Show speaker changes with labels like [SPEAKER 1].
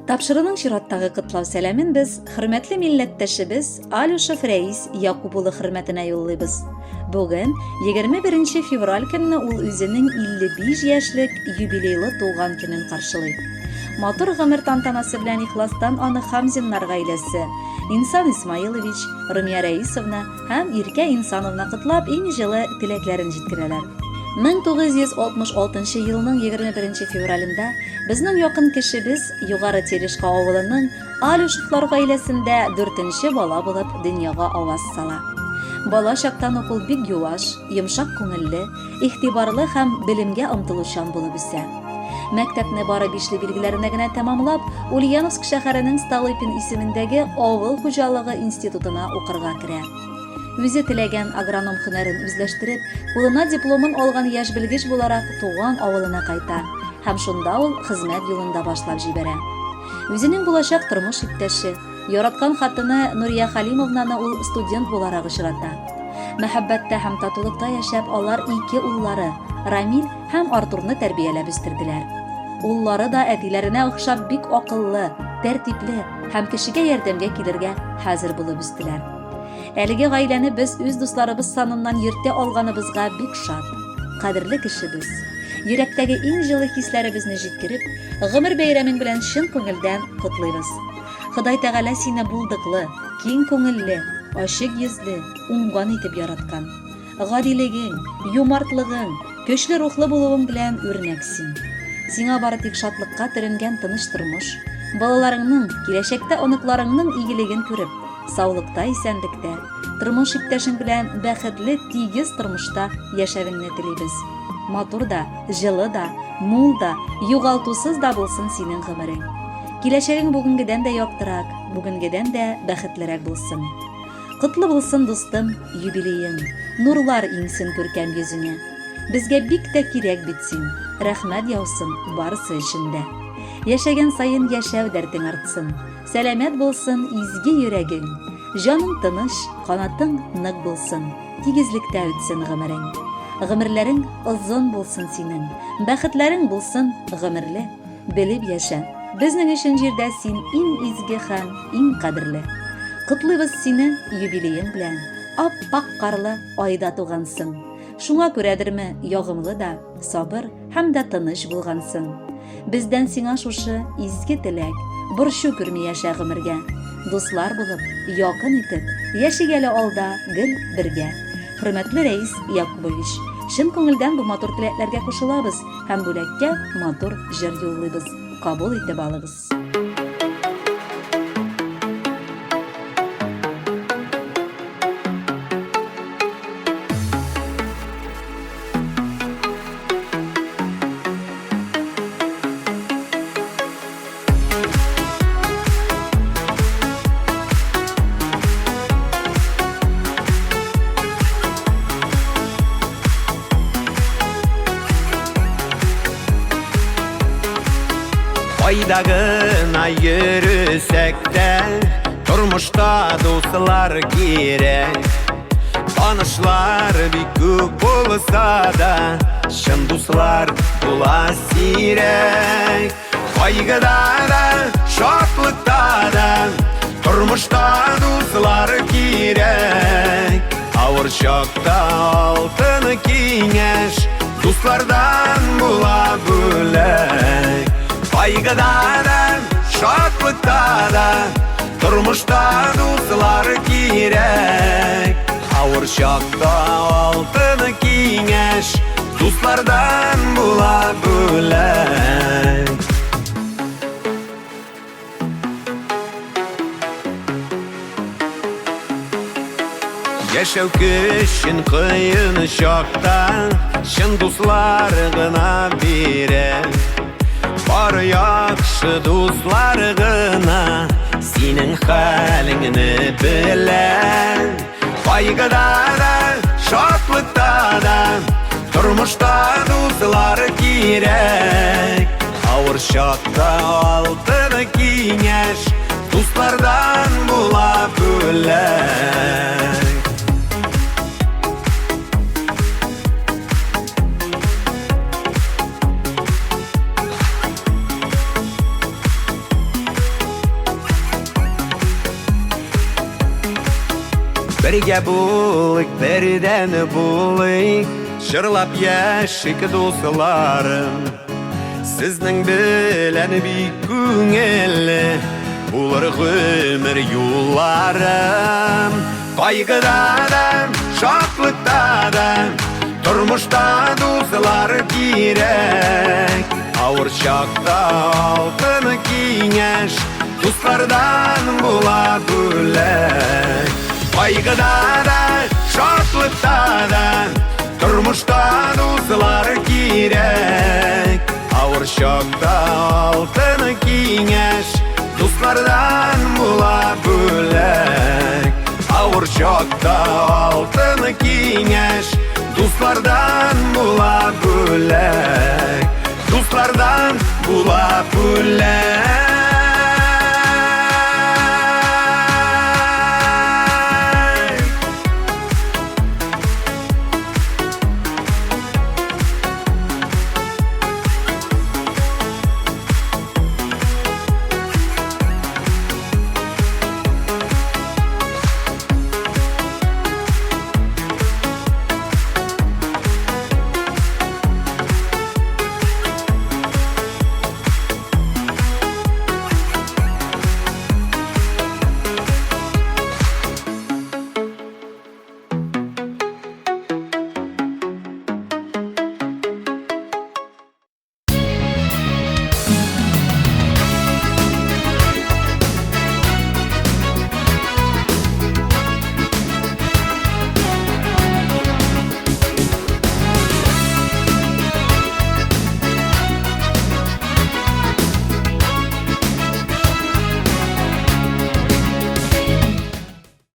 [SPEAKER 1] Тапшыруның чираттагы котлау сәламен без хөрмәтле милләттәшебез Алюшев Рәис Якуб улы хөрмәтенә юллыйбыз. Бүген, 21 февраль көнне ул үзенең 55 яшьлек юбилейлы туган көнен каршылый. Матур гомер тантанасы белән ихластан аны Хамзиннар гаиләсе, Инсан Исмаилович, Румия Рәисовна һәм Иркә Инсановна котлап иң җылы теләкләрен җиткерәләр. 1966 елның 21 февралендә Безнең якын кешебез Югары Терешка авылының Алюшевлар гаиләсендә дүртенче бала булып дөньяга аваз сала. Бала чактан ук ул бик юаш, йомшак күңелле, игътибарлы һәм белемгә омтылучан булып үсә. Мәктәпне бары бишле билгеләренә генә тәмамлап, Ульяновск шәһәренең Столыпин исемендәге авыл хуҗалыгы институтына укырга керә. Үзе теләгән агроном һөнәрен үзләштереп, кулына дипломын алган яшь белгеч буларак туган авылына кайта һәм шунда ул хезмәт юлын да башлап җибәрә. Үзенең булачак тормыш иптәше, яраткан хатыны Нурия Хәлимовнаны ул студент буларак очрата. Мәхәббәттә һәм татулыкта яшәп, алар ике уллары, Рамил һәм Артурны тәрбияләп үстерделәр. Уллары да әтиләренә охшап бик акыллы, тәртипле һәм кешегә ярдәмгә килергә хәзер булып үстеләр. Әлеге гаиләне без үз дусларыбыз саныннан йөртә алганыбызга бик шат. Кадерле кешебез, йөрәктәге иң җылы хисләребезне җиткереп, гомер бәйрәмең белән чын күңелдән котлыйбыз. Ходай Тәгалә сине булдыклы, киң күңелле, ачык йөзле, уңган итеп яраткан. Гадилегең, юмартлыгың, көчле рухлы булуың белән үрнәк син. Сиңа бары тик шатлыкка төренгән тыныч тормыш, балаларыңның, киләчәктә оныкларыңның игелеген күреп, саулыкта-исәнлектә, тормыш иптәшең белән бәхетле, тигез тормышта яшәвеңне телибез. Матур да, җылы да, мул да, югалтусыз да булсын синең гомерең. Киләчәгең бүгенгедән дә яктырак, бүгенгедән дә бәхетлерәк булсын. Котлы булсын, дустым, юбилеең, Нурлар иңсен күркәм йөзеңә. Безгә бик тә кирәк бит син, Рәхмәт яусын барысы өчен дә. Яшәгән саен яшәү дәртең артсын, Сәламәт булсын изге йөрәгең. Җаның тыныч, канатың нык булсын, Тигезлектә үтсен гомерең. Гомерләрең озын булсын синең, Бәхетләрең булсын гомерле. Белеп яшә, безнең өчен җирдә син иң изге һәм иң кадерле. Котлыйбыз сине юбилеең белән, ап-ак карлы айда тугансың. Шуңа күрәдерме, ягымлы да, сабыр һәм дә тыныч булгансың. Бездән сиңа шушы изге теләк, борчу күрми яшә гомергә. Дуслар булып, якын итеп, яшик әле алда гел бергә. Хөрмәтле Рәис Якубович, чын күңелдән бу матур теләкләргә кушылабыз һәм бүләккә матур җыр юллыйбыз. Кабул итеп алыгыз.
[SPEAKER 2] Кайда гына йөресәк тә, тормышта дуслар кирәк. Танышлар бик күп булса да, чын дуслар була сирәк. Кайгыда да, шатлыкта да, тормышта дуслар кирәк. Авыр чакта алтын киңәш, дуслардан була бүләк. Кайгыда да, шатлыкта да, тормышта дуслар кирәк. Авыр чакта алтын киңәш, дуслардан була бүләк. Яшәү көчен кыен чакта чын дуслар гына бирә. Бары яхшы дуслар гына синең хәлеңне белә. Кайгыда да, шатлыкта да, тормышта дуслар кирәк. Авыр чакта алтын киңәш, дуслардан була бүләк. Бергә булыйк, бердән булыйк, җырлап яшик, дусларым. Сезнең белән бик күңелле булыр гомер юлларым. Кайгыда да, шатлыкта да, тормышта дуслар кирәк. Авыр чакта алтын киңәш дуслардан була бүләк. Кайгыда да, шатлыкта да, тормышта дуслар кирәк. Авыр чакта алтын киңәш дуслардан була бүләк. Авыр чакта алтын киңәш.